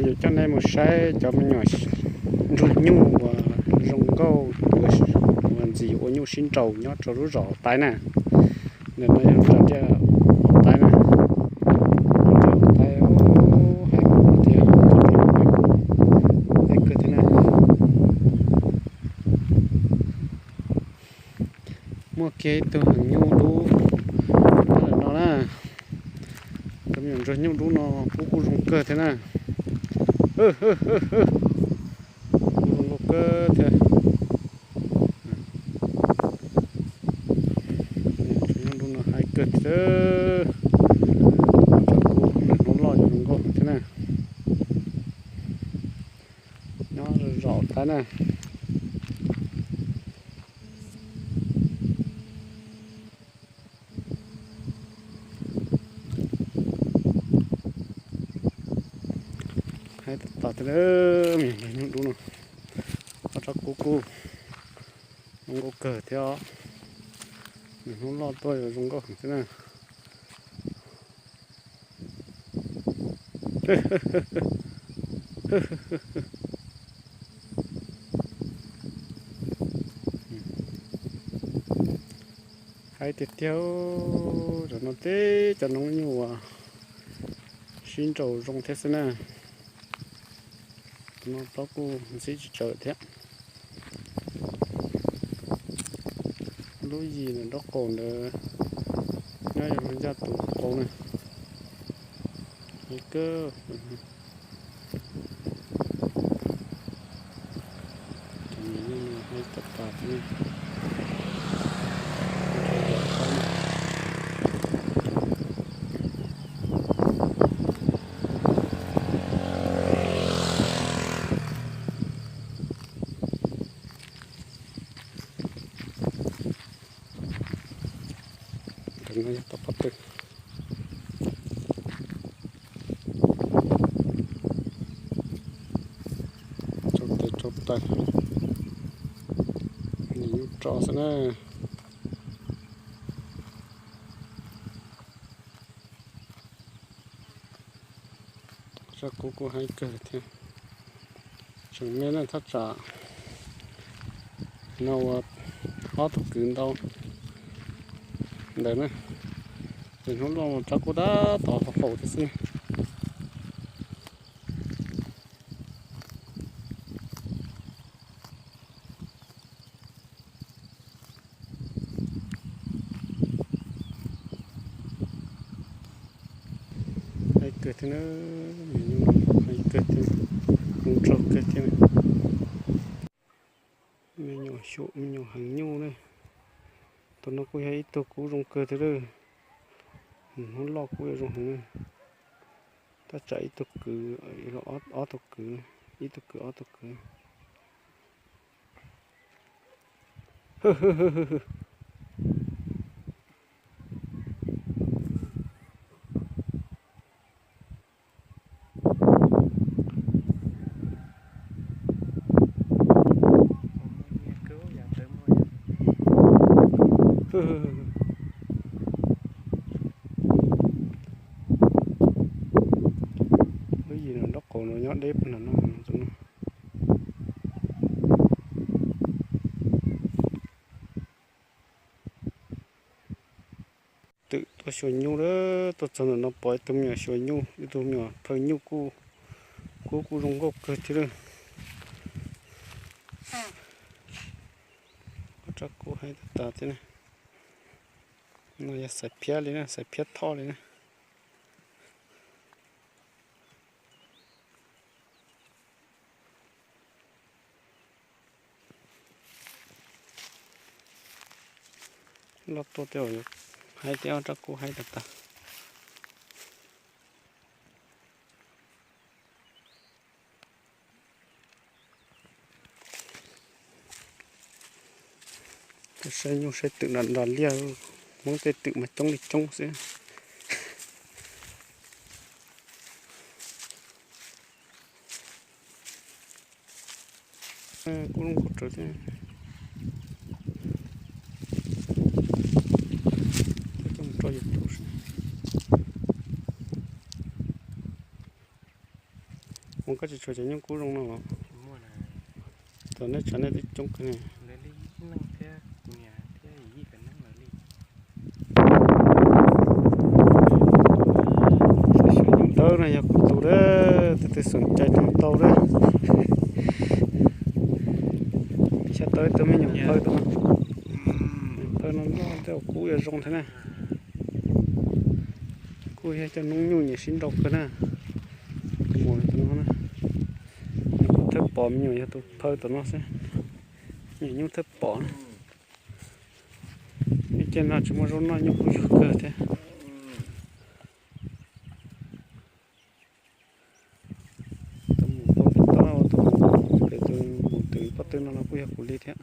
Yuav coj nej mus saib cov me nyuam ntsuag nyuj uas zoo nkauj uas ntxim ua nyuj sib nraus nyob rau lub zos Taib na. Ntawm no yog zos Taib na. Taib, hais tias, hais kawg thiab na. Muaj kiag ib tug heev nyuj dub nyob ntawm no na. Cov me nyuam ntsuag nyuj dub no kuj kuj zoo kawg thiab na. Kuj zoo nkauj kawg thiab. Ntsuag nyuj dub no haib kawg thiab. Hnub loj zoo nkauj thiab na. Nyob zos Taib na. Haib tas tas thiab, me nyuam ntsuag nyuj dub no. Ob tsob kub kuj zoo nkauj kawg thiab. Nws hnub loj tuaj yuav zoo nkauj heev xwb na. Haib tiag tiag, tam no teb cov noob nyuj uas sib nraus zoo thiab xwb na. Tam no plaub kuj ntxhib tsis tsawg thiab. Lub yim ntawm nraub qaum ntawd nyob yog ncaj tus qau na. Haib kawg. Ntawm no yog tom pob tw. Tsau tes tsau taw, nws nyuj tso xwb na. Zaj kub kuj haib kawg thiab. Tseem me na, thaj tsam no ua ob tug kwv ntau ntawd na. Ces hnub loj no rab kub tab tom haus thiab xwb na. Haib kawg thiab na, me nyuam haib kawg thiab, zoo nraug kawg thiab. Me nyuam xyuam, me nyuam heev nyuj na. Tus no kuj yog ib tug kub zoo kawg thiab lawm. Hnub loj kuj yuav zoo heev na. Tab tsam ib tug kwv, ob tug kwv, ib tug kwv ob tug kwv. Lub yim no nraub qaum no nyob deb no no. Twm tuaj xyuas nyuj lawm, tuaj txog ntawm no pom ib tug me nyuam xyuas nyuj, ib tug me nyuam phaw nyuj kuj, kuj, kuj zoo nkauj kawg thiab lawm. Ob tsob kub haib tas tas thiab na. No yog xaiv phiab li na, xaiv phiab thoj li na. Loj tuaj tej haib thiab, ob tsob kub haib tas tas. Saib nyuj saib twm nram nram liaj, Hmoob tej twm mas coob li coob xwb. Kuj zoo nkauj rawv thiab. Coj mus tso YouTube. Koj tsis tshuav cov nyuj kub zoo no los? Tau nej tshuav nej twb coob kawg ne. Xyov nyuj dawb no yog kuv tus dab, tus twg xeem cai tau dab. Xyov tau ib tug me nyuam phawj tom no. Phawj no noj tej kub yuav zoo thiab na. Kuj yog cov noob nyuj nyiam sib nrau kawg na. Tus muam tus no na, kuv thawj pom me nyuam yog tus phawj tom no xwb. Nyiam nyuj thawj pom. Ib ce no tsis muaj zaub noj nyuj kuj yog kawg thiab. Tus mus pem toj, tus pem tus mus twm pob tw no no kuj yog kuv li thiab.